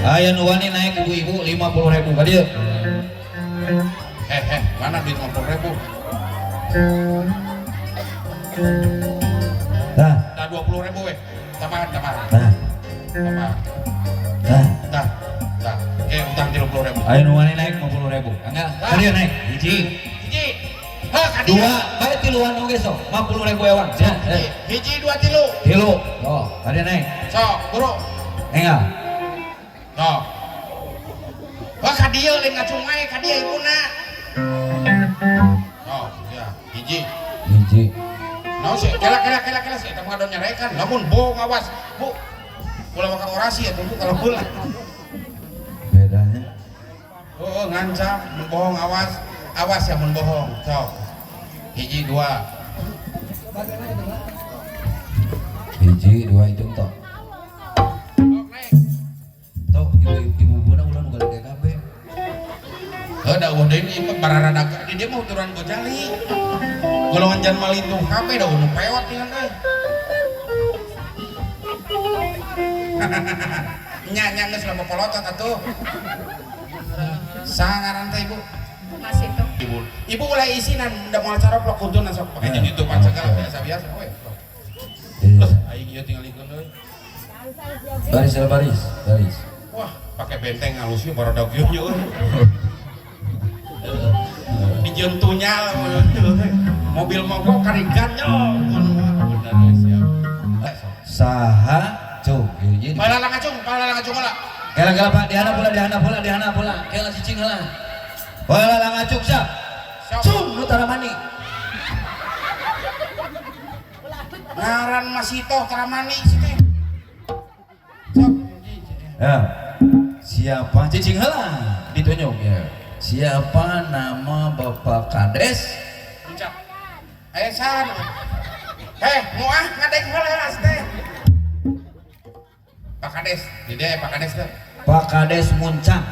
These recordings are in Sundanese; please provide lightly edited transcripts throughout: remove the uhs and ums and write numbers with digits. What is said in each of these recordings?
Aya nu wani naik ibu-ibu 50.000 ka dieu. Eh, eh, mana duit 50.000? Tah, Tah 20.000 we. Tambahan, tambahan. Tah, Tambahan. Tah. Tah. Tah. Oke, utang 30.000. Aya nu wani naik 50.000. Enggak, ka dieu naik. Hiji, Hiji. Hah, ka dieu. dua, bae tiluan oge sok. 50.000 ewang. Ya, eh. Hiji, dua, tilu. Tilu. Oh, ka dieu naik. Sok, buru. Enggak. Sok. Wah, ka dieu lain ngacung wae, ka dieu ibuna. Oh, ya, hiji. Hiji. Naon sih? Kela kela kela kela sih, eta mah ngadon nyarekan. Lamun bohong awas. Bu. Ulah maka orasi ya Bu kalau ulah. Bedanya. Oh, ngancam, mun bohong awas. Awas ya mun bohong. Sok. Hiji, dua. Hiji, dua itu tok. Sok, naik. Tok, ibu ibu ulah nu gale KB. Heuh, da eueuh deui ieu bararada di dieu mah uturan Gojali. Golongan jalma lintuh kabeh da nu pewot dengan euy. Nya nya geus loba polotot atuh. Saha ngaran teh Ibu? Masih tuh. Ibu. Ibu ulah isinan da moal caroplok kuntuna sok pake jeung YouTubean segala biasa-biasa we. Iya. Loh, aing ieu tingalikeun euy. Baris ya, baris, baris. Wah, pakai benteng halus ieu barodak ieu nya euy. Dijieun tunyal mobil mogok karigan nya. Bener we siap. Saha cung ieu jadi. Pala ngacung, pala ngacung lah. Kela kela Pak, dihana pula, dihana pula, dihana pula. Kela cicing heula. Pala ngacung siap. Sok. Cung nu taramani. Ngaran Masitoh taramani si teh. Sok. Ya. Siapa cicing heula ditunjuk ya. Siapa nama Bapak Kades? Ucap. Aya saha? Heh, moah ngadeng heula teh. Pak Kades, di dia Pak Kades teh. Pak Kades Muncang.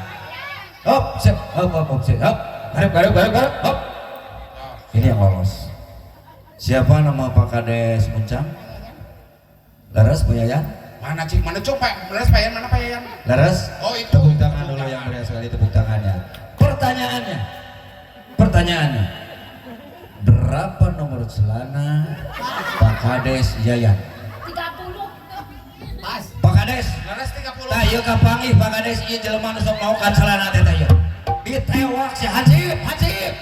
Hop, siap, hop, hop, hop, siap, hop. Garuk, garuk, garuk, garuk, hop. Ini yang lolos. Siapa nama Pak Kades Muncang? Laras, Bu Yayan? Mana cik, mana cuk Pak? Laras Pak Yayan, mana Pak Yayan? Laras? Oh, itu. Tepuk tangan dulu yang meriah sekali tepuk tangannya. Pertanyaannya, pertanyaannya, berapa nomor celana Pak Kades Yayan? 30. Pas. Pak Kades, Laras 30. tah ieu kapanggih Pak Kades ieu jelema nu sok maokan celana teh tah ieu. Ditewak si Hansip, Hansip.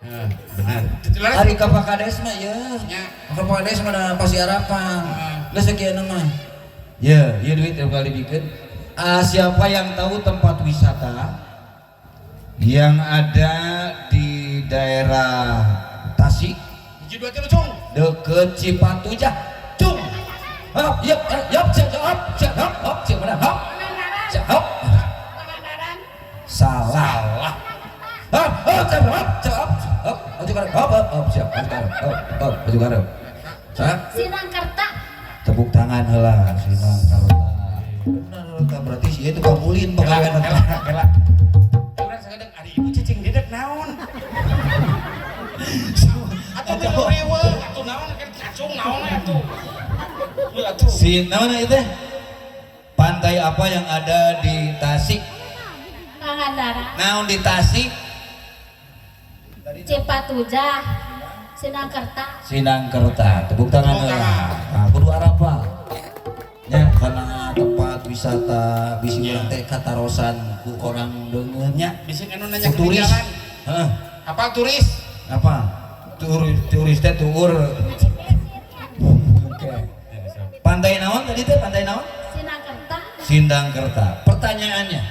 Heeh, benar. Laras Ari ka Pak Kades mah ieu. Nya. Ka Pak Kades mah da pasti harapan. Heeh. Geus sakieu mah. Ya, ieu duit tiap kali bikin. Ah, siapa yang tahu tempat wisata yang ada di daerah Tasik Hiji dua tilu cung. deket Cipatujah? Cung. Hop, yep, yep, siap, hop, siap, hop, hop, siap, mana? Hop, siap, hop. Pangandaran. Salah. Salah. Hop, hop, siap, hop, siap, hop, hop, maju ke hop, hop, hop, siap, maju ke hop, hop, maju ke Sa, Sinangkerta. tepuk tangan heula, Sinangkerta. Benar, tah berarti si itu kabulin Kela, pegawai kela, kela. Urang sakedeng ari ibu cicing dedek naon? Atuh nu riweuh, atuh naon kan kacung naon atuh. Lu atuh. Si naon itu? Pantai apa yang ada di Tasik? Pangandaran. Naon di Tasik? Cipatujah. Sinangkerta. Sinangkerta. Tepuk tangan Tepuk heula. tangan. Nah, kudu arapa? Nya karena tempat wisata bisi Ya. urang teh katarosan ku orang deungeun nya. Bisi anu nanya Ku ke turis. jalan. Heeh. Apa turis? Apa? Turis turis teh tuur. Oke. Pantai naon tadi teh? Pantai naon? Sinangkerta. Sindangkerta. Pertanyaannya.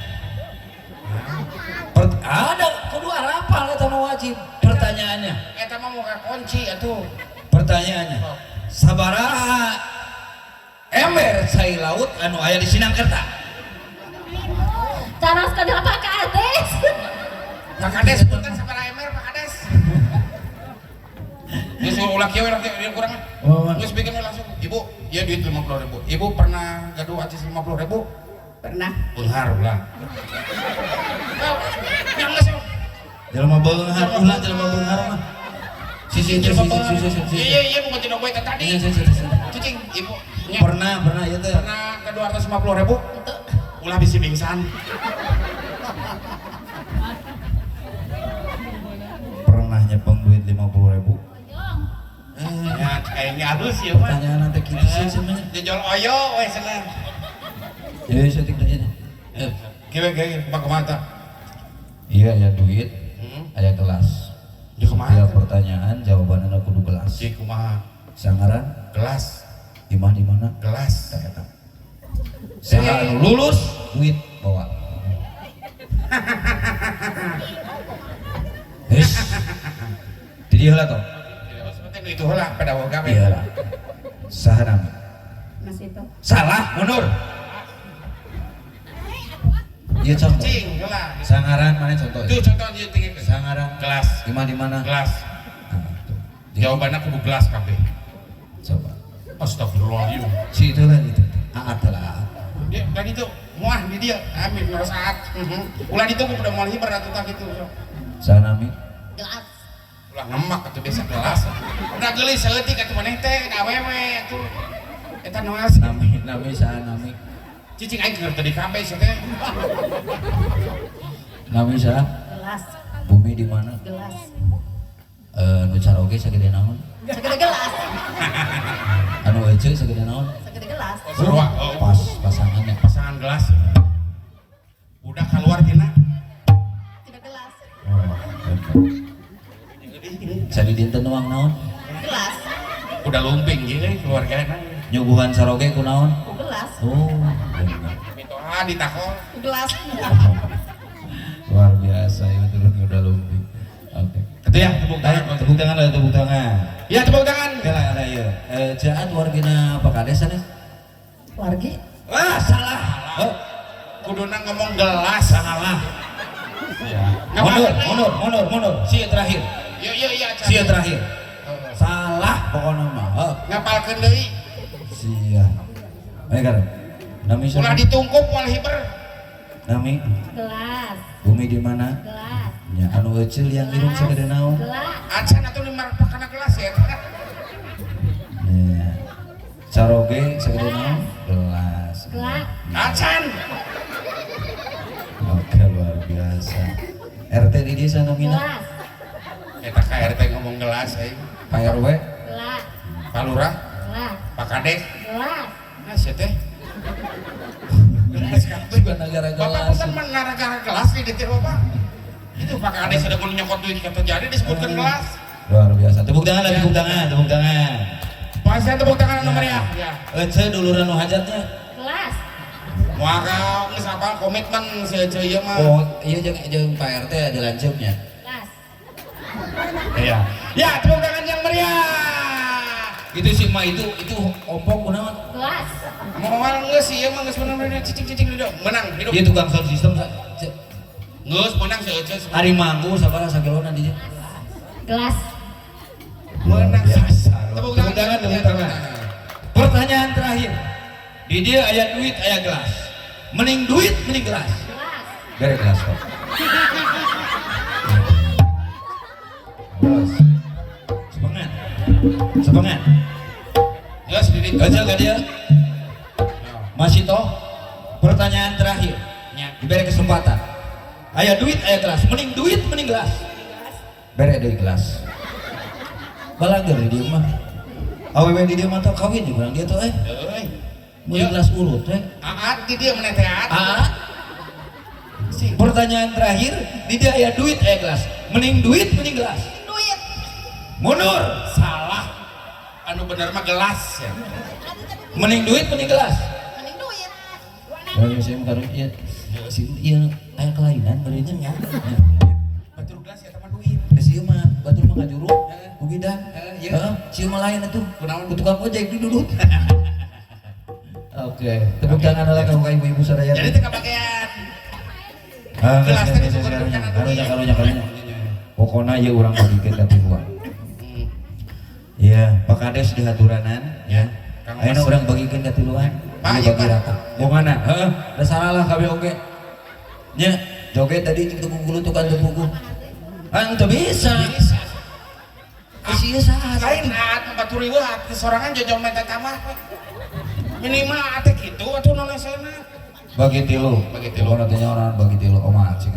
Ada kudu arapal eta mah wajib. Pertanyaannya. Eta mah muka kunci atuh. Pertanyaannya. Sabaraha ember cai laut anu aya di Sinangkerta? Caros kenapa Pak Kades? Pak Kades punten sabaraha ember Pak Kades? Geus ulah kieu ulah kieu kurang. Oh, Geus bikin we langsung. Ibu, ieu duit 50.000. Ibu pernah gaduh acis 50.000? Pernah. Beunghar ulah. Yang geus Jelema beunghar ulah jelema beunghar mah. Si si si si si si si. Iya iya iya bukan tidak baik tadi. Si si si. Cicing, ibu. Nya. Pernah, pernah ya teh. Pernah ke 250.000? Itu. Ulah bisi pingsan. Pernah nyepeng duit 50.000? Oyong. Ya, kayaknya halus ya, Pak. Pertanyaan nanti gitu sih sebenarnya. Jejol oyo we cenah. Ya, saya tinggal. Kieu kieu kumaha kumaha. Iya, ya duit, aya gelas. Ya kumaha? Setiap pertanyaan jawabannya kudu gelas. Cik kumaha? Sangaran Gelas, imah di mana? gelas. Tah eta. Saha anu lulus duit bawa. His. Di dieu heula toh. Seperti itu heula pada woga we. Iya lah. Saha nami? Mas itu. Salah, mundur. Iya contoh. Cing heula. Sangaran mana contoh? Tuh contoh ieu tinggi. Sangaran Gelas, imah di mana? gelas. Nah, tuh. Jadi, Jawabannya kudu gelas kabeh. coba. Astagfirullahaladzim. Si itu lah itu. Aat lah aat. Dia tadi tuh muah di dia, ambil nomor saat. Ulah ditunggu udah mau hiber atuh tah kitu. Saha nami? Gelas. Ulah ngemak atuh biasa gelas. Udah geulis saeutik atuh maneh teh da awewe atuh. Eta nu asli. Nami nami saha nami? Cicing aing keur teu di kabeh sia teh. Nami saha? Gelas. Bumi di mana? Gelas. Nu caroge sagede naon? Segede gelas. Anu ece sagede naon? Segede gelas. Oh, sarua. Oh, Pas pasangannya. pasangan gelas. Udah keluar tina. Tidak gelas. Oh, oke. Jadi dinten nuang naon? Gelas. Udah lumping ieu euy keluargana. Nyuguhan saroge ku naon? Ku gelas. Oh, bener. Mitoha ditakol. Ku gelas. Luar biasa ya turun udah lumping. Oke. Itu ya tepuk tangan. Tepuk tangan lah, tepuk tangan. Ya tepuk tangan. Oke lah, ada ya. Jaat wargina Pak Kades sana. Wargi. Ah, salah. Oh, Kuduna ngomong gelas. salah. Mundur, mundur, mundur, mundur. Si terakhir. Yo yo iya. Si terakhir. Salah pokoknya mah. Oh, Ngapalkeun deui. sia. Ayo kan. Nami Ulah siapa? ditungkup moal hiber. Nami Gelas. bumi di mana? Gelas. Ya anu ecil yang hirup sagede naon? Gelas. Acan atuh lima kana gelas ya. Ya. Caroge sagede naon? Gelas. Gelas. Acan. Oke, luar biasa. RT di desa namina? Gelas. Eta ka RT ngomong gelas aing. Pak RW? Gelas. Pak Lurah, Gelas. Pak Kades. Gelas. Nah, sia teh. Gelas kabeh. Juga negara Bapak gelas. bukan menara-gara gelas di detik Bapak. Itu Pak Kades sudah kudu nyokot duit kata jadi disebutkan gelas. Luar biasa. Tepuk tangan lah, tepuk tangan, tepuk tangan. Pasnya tepuk tangan anu meriah. Ya. Ece duluran nu hajatnya. Gelas. Moal ka geus apal komitmen si Ece ieu mah. Oh, iya jeung jeung Pak RT ada lanceuknya. Gelas. Iya. Ya, tepuk tangan yang meriah. Itu sih mah itu ompong kunaon? Gelas. Moal geus ieu mah geus bener-bener cicing-cicing hidup. Menang hidup. Dia tukang sound system Geus menang si Ece. hari Manggu sabaraha sakilona di dieu? Gelas. Menang. Biasa. Tepuk Tepuk tangan, tepuk tangan. Pertanyaan terakhir. Di dia aya duit, aya gelas. Mending duit, mending gelas. Gelas. Bere gelas kok. Terus. Semangat. Semangat. Geus di ditu. Aja ke dia. Masih toh. Pertanyaan terakhir. Nya. Diberi kesempatan. Aya duit, aya gelas. Mending duit, mending gelas. Bere deui gelas. Balager di dieu mah. Awewe di dieu mah tau kawin di urang dia tuh eh. Euy. Meuli gelas urut teh. Aat di dieu meneh teh aat. Aa. Pertanyaan terakhir, di dia aya duit aya gelas. Mending duit, mending gelas. Duit. Mundur. Salah. Anu bener mah gelas ya. Mending duit, mending gelas. Mending duit. Oh, iya, saya mah iya. Si iya aya kelainan beureunnya nya. Batur gelas ya teman duit. Da si ieu mah batur mah ngajuru, ku bidan. Iya. Heeh, si ieu mah lain atuh. Kunaon? Ku tukang ojek dudut. Oke, tepuk tangan lah ka ibu-ibu sadaya. Jadi teu kabagean. Ah, Gelas geus, teh geus, geus, ditukerkeun karunya, kana karunya, duit. karunya, karunya. Pokona ieu urang bagikeun ka tiluan. Iya, Pak Kades di haturanan ya. Kang Ayeuna Mas. urang bagikeun ka tiluan. Pak, Ieu iya, bagi Pak. rata. Bongana, heeh, da salah lah kabeh oge. Nya, joget tadi jeung teu gulutukan teu puguh. Ah, teu bisa. Bisa. Geus ieu saha? Lain aat mah batur riweuh sorangan jojong menta tambah. Minimal ate kitu atuh nu nesena. Bagi tilu. Bagi tilu. Pokokna teh nyaonan bagi tilu omat sing.